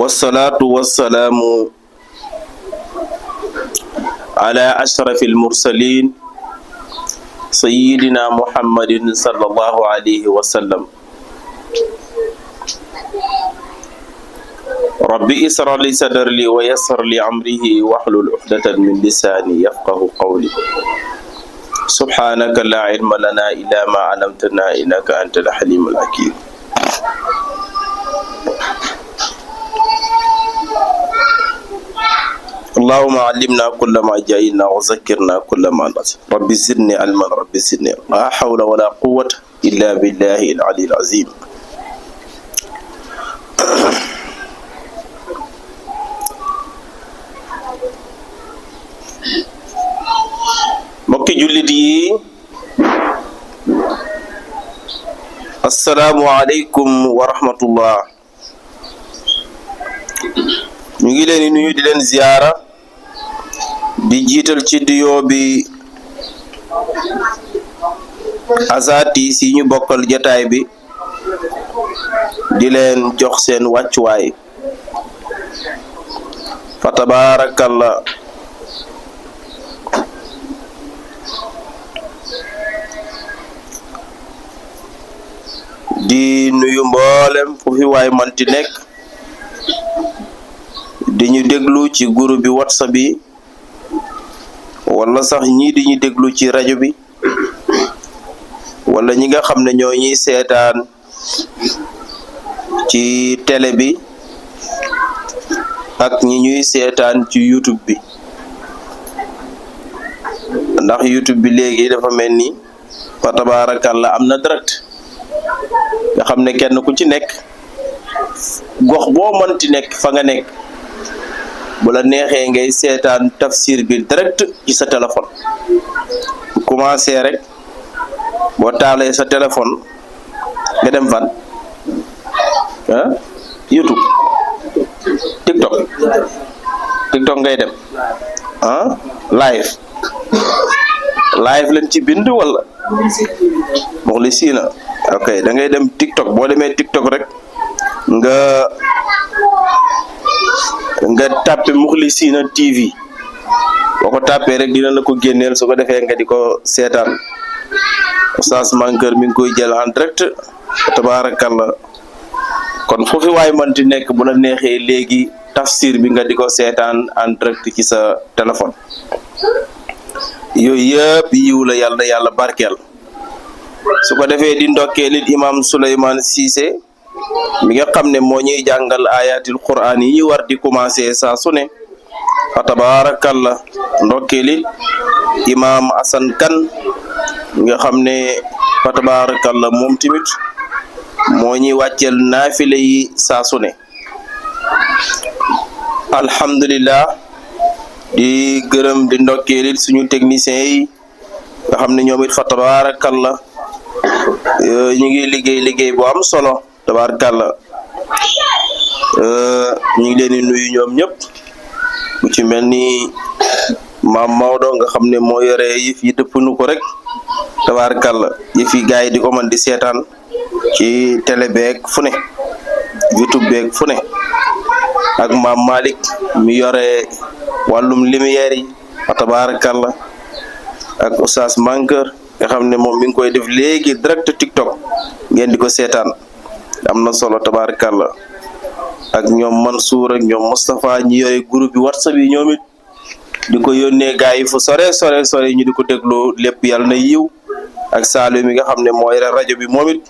والصلاة والسلام على أشرف المرسلين سيدنا محمد صلى الله عليه وسلم. ربي اسرع لي صدري ويسر لي أمره واحلل عقدة من لساني يفقه قولي. سبحانك لا علم لنا إلا ما علمتنا إنك أنت الحليم الحكيم. اللهم علمنا كل ما جهلنا وذكرنا كل ما نسينا. رب زدني علما رب زدني. لا حول ولا قوة إلا بالله العلي العظيم. mbokki jullit yi assalaamu aleykum wa rahmatullah. ñu ngi leen di nuyu di leen ziyaara di jiital ci nuyoo bi asaatiis yi ñu bokkal jataay bi di leen jox seen wàccuwaay fa tabaarakallah. di nuyu mboolem fu fi waay manti nekk di ñu déglu ci groupe bi WhatsApp bi wala sax ñii di ñu déglu ci rajo bi wala ñi nga xam ne ñoo ñuy seetaan ci télé bi ak ñi ñuy seetaan ci YouTube bi ndax YouTube bi léegi dafa mel ni fa tabaarakalla am na direct nga xam ne kenn ku ci nekk gox boo mënti nekk fa nga nekk bu la neexee ngay seetaan tafsir bi direct ci sa téléphone. bu commencé rek boo taalee sa téléphone nga dem fan YouTube TikTok ngay dem live lañ ci bind wala Muxlisiina. ok da ngay dem TikTok boo demee TikTok rek nga tàppe Muxlisiina TV boo ko tàppee rek dina la ko génneel su ko defee nga di ko seetaan. Oustaz Mankeur mi ngi koy jël en direct tabaarakallah. kon foofu waay mënti nekk bu la neexee léegi tafsir bi nga di ko seetaan en direct ci sa téléphone. yooyu yëpp yiw la yàlla barkeel. su ko defee di ndokkee lit imam Souleymane Cissé mi nga xam ne moo ñuy jàngal ayatul quran yi ñu war di commencer saa su ne fa tabarakallah. ndokkee lit imam Assane Kane mi nga xam ne fa tabarakallah moom tamit moo ñuy wàcceel naafile yi saa su ne. alhamdulillah di gërëm di ndokkee lit suñu techniciens yi nga xam ne ñoom it fa tabarakallah ñu ngi liggéey bu am solo tabaarkàlla. ñu ngi leen di nuyu ñoom ñëpp bu ci mel ni maam Maodo nga xam ne moo yore yëf yi dëpp nu ko rek tabaarkàlla. yëf yi gars yi di ko mën di seetaan ci télé beeg fu ne YouTube beeg fu ne ak maam Malick mi yore wàllum lumière yi tabaarkàlla ak Oustaz Mankeur nga xam ne moom mi ngi koy def léegi direct TikTok ngeen di ko seetaan am na solo tabaarakallah. ak ñoom Mansour ak ñoom Moustapha ñi yore groupe bi WhatsApp yi ñoom it di ko yónnee gars yi fu sore ñu di ko déglu lépp yàlla na yiw. ak Saalum mi nga xam ne moo yore rajo bi moom it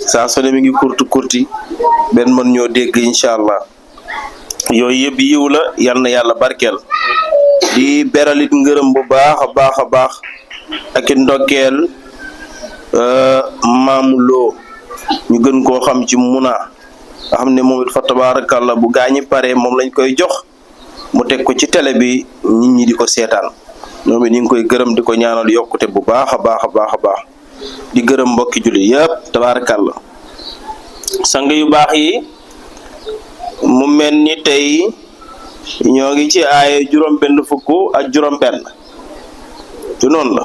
saa su ne mi ngi kurti benn mën ñoo dégg incha allah. yooyu yëpp yiw la yal na yàlla barkeel. di beralit ngërëm bu baax a baax ak ndokkeel Maamu Lo ñu gën koo xam ci Muna nga xam ne moom it fa tabarakallah bu gaañi pare moom lañ koy jox mu teg ko ci télé bi nit ñi di ko seetaan. ñoom it ñu ngi koy gërëm di ko ñaanal yokkute bu baax a baax di gërëm mbokki julli yëpp tabarakallah. sang yu baax yi mu mel ni tey ñoo ngi ci aaye juróom-benn fukk ak juróom-benn du noonu la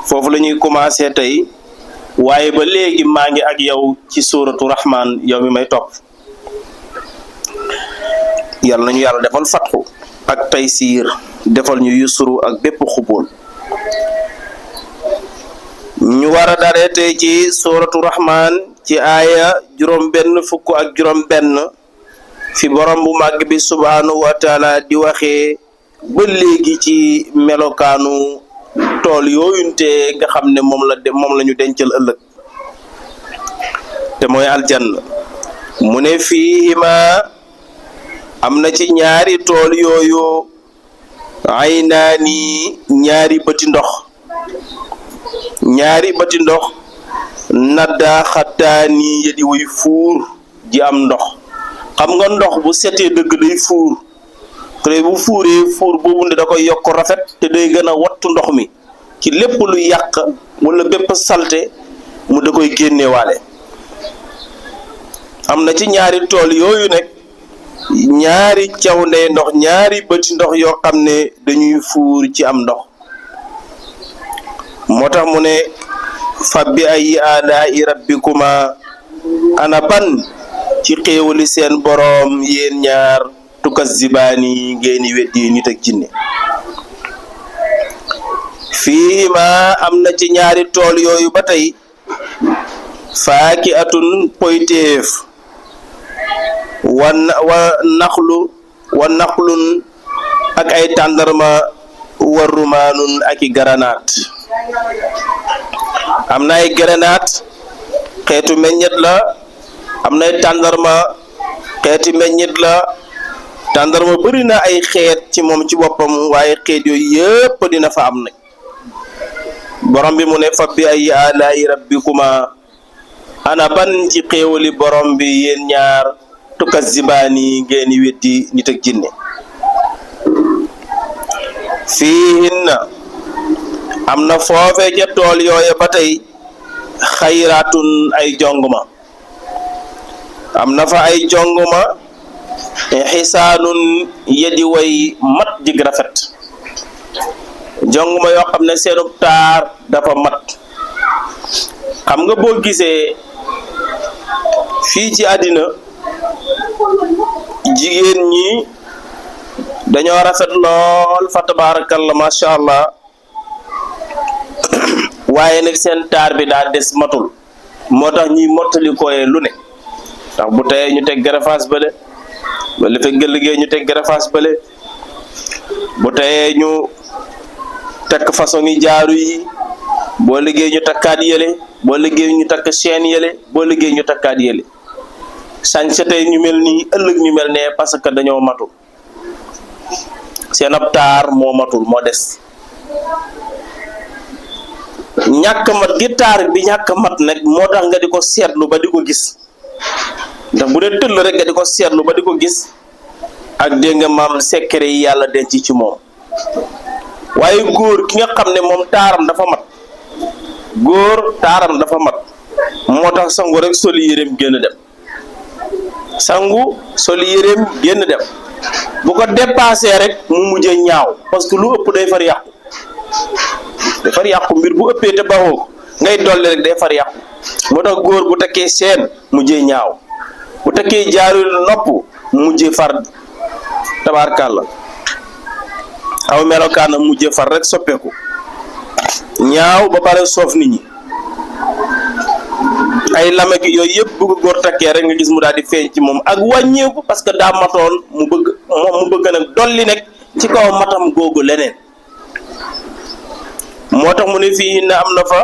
foofu la ñuy commencé tey waaye ba léegi maa ngi ak yow ci suuratu Rahman yow mi may topp yàlla nañu yàlla defal fatxu ak taysiir defal ñu yusru ak bépp xubul ñu war a daree tey ci suratu rahman ci aaya juróom-benn fukk ak juróom-benn fi borom bu màgg bi subhaanahu wa taala di waxee ba léegi ci melokaanu tool yooyunte nga xam ne moom la ñu dencal ëllëg te mooy aljanna mu ne fiihima am na ci ñaari tool yooyu aynaani ñaari bëti ndox nadda xattaani yedi wuy fuur ji am ndox xam nga ndox bu setee dëgg day fuur te bu fuuree fuur boobu ne da koy yokk rafet te day gën a wattu ndox mi ci lépp lu yàq wala bépp salte mu da koy génnewaale am na ci ñaari tool yooyu nag ñaari caw ndey ndox ñaari bëti ndox yoo xam ne dañuy fuur ci am ndox moo tax mu ne fa bi ay alaa'i rabbikuma ana ban ci xéewali seen boroom yéen ñaar tukazzibaani ngeeni weddi nit ak jinne fiihima am na ci ñaari tool yooyu ba tey faaki atun poyteef wa naxlun ak ay tàndarma wa rumaanun ak i garanaat am na ay garanaat xeetu meññet la am na ay tàndarma xeeti meññet la tàndarma bëri na ay xeet ci moom ci boppam waaye xeet yooyu yëpp dina fa am nag borom bi mu ne fa bi ay alaa'i rabbikuma ana ban ci xéewali borom bi yéen ñaar tukazzibaani ngeen weddi nit ak jinne fiihinna am na foofe ca tool yooya ba tey xayraatun ay jonguma am na fa ay jonguma xisaanun yedi way mat jig rafet jonguma yoo xam ne seenub taar dafa mat xam nga boo gisee fii ci àddina jigéen ñi dañoo rafet lool fa tabarakallah masha allah waaye nag seen taar bi daa des matul moo tax ñuy mottali koyee lu ne ndax bu teyee ñu teg garafaas bële ba li fekk liggéey ñu teg garafaas bële bu teyee ñu takk façon yi jaaru yi boo liggéey ñu takkaat yële boo liggéey ñu takk chaîne yële boo liggéey ñu takkaat yële sañse tey ñu mel nii ëllëg ñu mel ne parce que dañoo matul seen ab taar moo matul moo des ñàkk mat gi taar bi ñàkk mat nag moo tax nga di ko seetlu ba di ko gis ndax bu dee tëll rek nga di ko seetlu ba di ko gis ak dégg nga maam secret yi yàlla denc ci moom waaye góor ki nga xam ne moom taaram dafa mat góor taaram dafa mat moo tax sangu rek soli yéreem génn dem sangu soli yéreem génn dem bu ko dépassé rek mu mujjee ñaaw parce que lu ëpp day far yàqu mbir bu ëppee te baxoo ko ngay dolli rek day far yàqu moo tax góor bu takkee seen mujjee ñaaw bu takkee jaaru nopp mujjee far tabaarkàlla aw melokaan na mujjee far rek soppeeku ñaaw ba pare soof nit ñi ay lamek yooyu yëpp bu ko góor takkee rek nga gis mu daal di feeñ ci moom ak wàññeeku parce que daa matoon mu bëgg nag dolli nekk ci kaw matam googu leneen moo tax mu ne fii na am na fa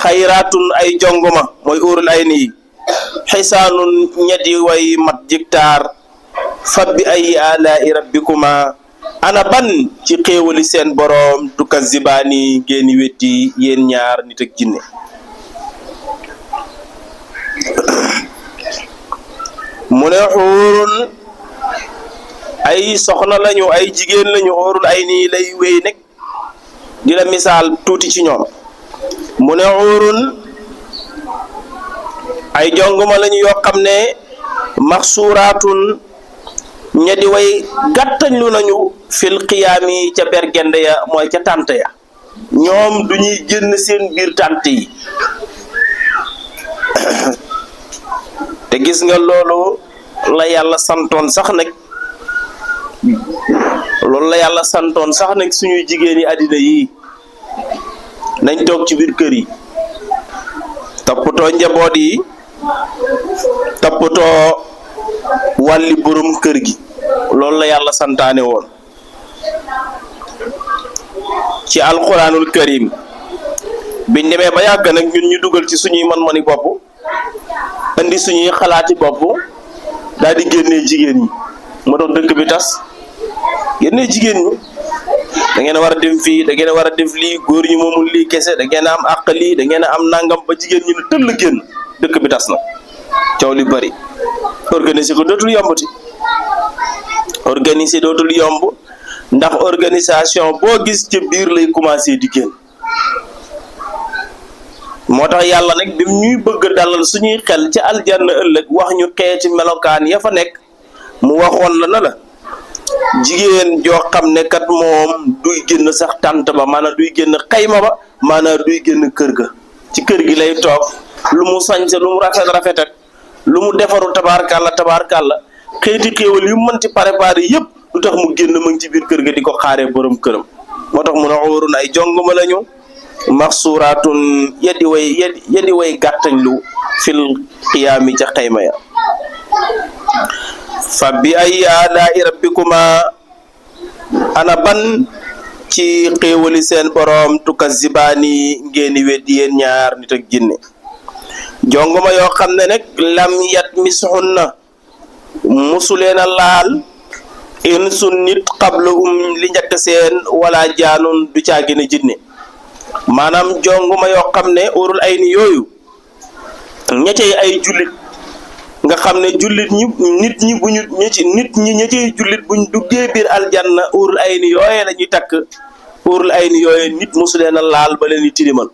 xayraatun ay jongoma mooy óorul ay nii xisaanun ñetti way mat jiktaar fa bi ay alaa'i rabbikuma ana ban ci xéewali seen boroom tukazzibaani ngeen wetti yéen ñaar nit ak jinne mu ne xuurun ay soxna lañu ay jigéen lañu óorul ay nii lay wéy nekk di la misaal tuuti ci ñoom mu ne xuurun ay jonguma lañu yoo xam ne maxsuuraatun ñedi way gàttañ lu nañu fil qiyaami ca bergende ya mooy ca tànt ya ñoom du ñuy génn seen biir tànt yi te gis nga loolu la yàlla santoon sax nag loolu la yàlla santoon sax nag suñuy jigéen yi àddina yi nañ toog ci biir kër yi toppatoo njaboot yi toppatoo wàlli borom kër gi loolu la yàlla santaane woon ci alquranul karim biñ demee ba yàgg nag ñun ñu dugal ci suñuy man-mani bopp indi suñuy xalaati bopp daal di génnee jigéen ñi moo tax dëkk bi tas génnee jigéen ñi da ngeen a war a dem fii da ngeen a war a def lii góor ñi moomul lii kese da ngeen a am àq lii da ngeen a am nangam ba jigéen ñi ne tëll génn dëkk bi tas na coow li bari organiser ko dootul yombati organiser dootul yomb ndax organisation boo gis ca biir lay commencé di génn moo tax yàlla nag bi ñuy bëgg dalal suñuy xel ci aljanna ëllëg wax ñu xeeti melokaan ya fa nekk mu waxoon la na la jigéen joo xam ne kat moom duy génn sax tànt ba maanaam duy génn xayma ba maanaam duy génn kër ga ci kër gi lay toog lu mu sañse lu mu rafet ak lu mu defaru tabaarkàlla xeeti xéewal yu mën ci préparé yëpp lu tax mu génn mu ngi ci biir kër ga di ko xaaree borom këram moo tax mun a óorun ay jongoma lañu maxsuuraatun yadi way gàttañ lu fil qiyaami ca xayma ya fa bi ay alaa'i rabbikuma ana ban ci xéewali seen borom tukazzibaani ngeen weddi yéen ñaar nit ak jinne jongoma yoo xam ne nag lam yat misuhunna musuleen a laal insun nit qablahum li njëkk seen wala jaanun du caagi ne jinne maanaam jongoma yoo xam ne urul ay ni yooyu ñettey ay jullit nga xam ne jullit ñi nit ñi buñu ñettey jullit buñ duggee biir aljanna urul ay ni yooye la ñuy takk urul ay ni yooye nit musuleen a laal ba leen di tilimal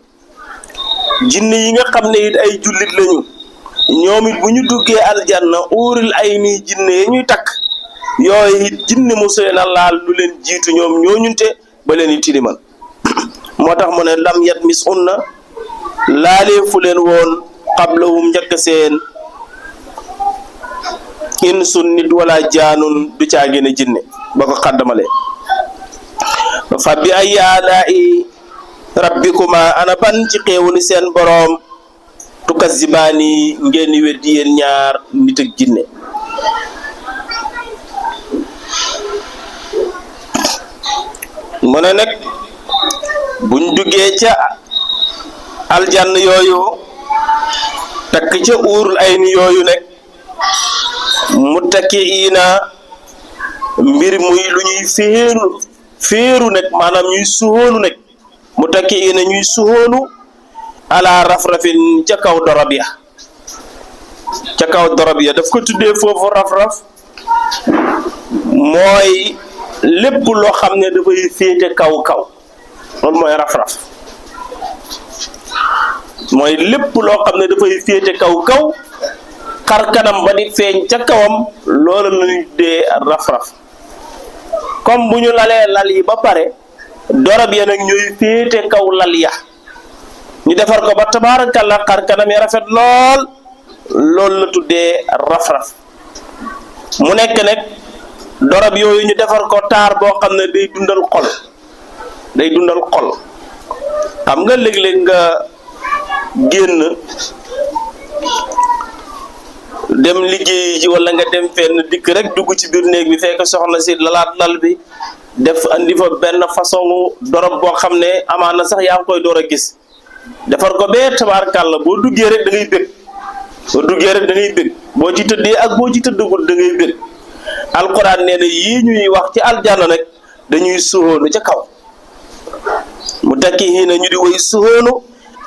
jinne yi nga xam ne it ay jullit lañu ñoom it bu ñu duggee aljanna urul ay ni jinne yi ñuy takk yooyu it jinne musuleen a laal lu leen jiitu ñoom ñooñunte ba leen di tilimal moo tax mu ne lam yat mis unna laalee fu leen woon qablahum njëkk seen insun nit wala jaanun du caagi ne jinne ba ko xaddamale fa bi ay alaa'i rabbikuma ana ban ci xéewali seen boroom tukazzibaani ngeen weddi yéen ñaar nit ak jinne mu ne nag buñ duggee ca aljann yooyu takk ca uurul ay ni yooyu nag muttakiina mbir muy lu ñuy féeru nag maanaam ñuy suhoonu nag muttakiina ñuy suhoonu ala rafrafin ca kaw dorob ya daf ko tuddee foofu raf-raf mooy lépp loo xam ne dafay féete kaw loolu mooy raf-raf mooy lépp loo xam ne dafay féete kaw xar kanam ba di feeñ ca kawam loolu la ñuy tuddee raf-raf comme bu ñu lalee lal yi ba pare dorob ya nag ñooy féete kaw lal ya ñu defar ko ba tabaarakalla xar kanam ya rafet lool loolu la tuddee raf-raf mu nekk nag dorob yooyu ñu defar ko taar boo xam ne day dundal xol xam nga léeg-léeg nga génn dem liggéey ji wala nga dem fenn dikk rek dugg ci biir néeg bi fekk soxna si lalaat lal bi def andi fa benn façon dorob boo xam ne amaana sax yaa ngi koy door a gis defar ko bee tabaarkàlla boo duggee rek da ngay bëgg boo ci tëddee ak boo ci tëddagul da ngay bëgg alquran nee na yii ñuy wax ci aljanna nag dañuy suhoonu ca kaw muttakihiina ñu di way suhoonu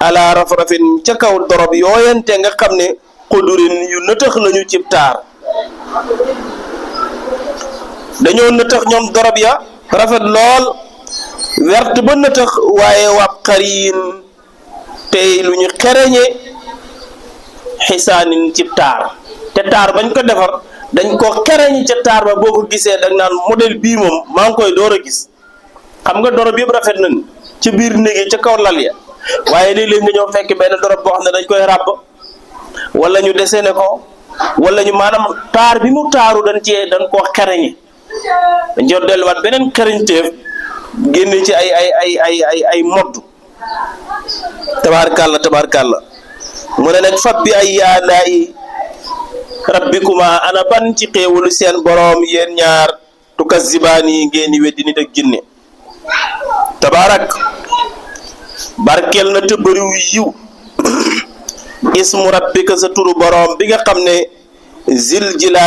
ala rafrafin ca kaw dorob yooyante nga xam ne xudurin yu nëtëx lañu ci taar dañoo nëtëx ñoom dorob ya rafet lool wert ba nëtëx waaye wab xariin tey lu ñu xereñe xisaanin ci taar te taar bañ ko defar dañ ko xereñe ca taar ba boo ko gisee dag naan modèle bii moom maa ngi koy door a gis xam nga dorob yëpp rafet nañ ci biir néegi ca kaw lal ya waaye léeg-léeg nga ñëw fekk benn dorob boo xam ne dañ koy ràbb wala ñu dessiné ko wala ñu maanaam taar bi mu taaru dañ koo xereñe dañ ci delluwaat beneen xarañteef génne ci ay modd tabaarkàlla mu ne nag fab bi ay yaalaayi rabbikuma ana ban ci xéewalu seen boroom yéen ñaar tukazzibaani ngeen di weddi nit ak jinne tabaarak barkeel na te bëriw yiw ismu rabbika sa turu boroom bi nga xam ne zil jilaal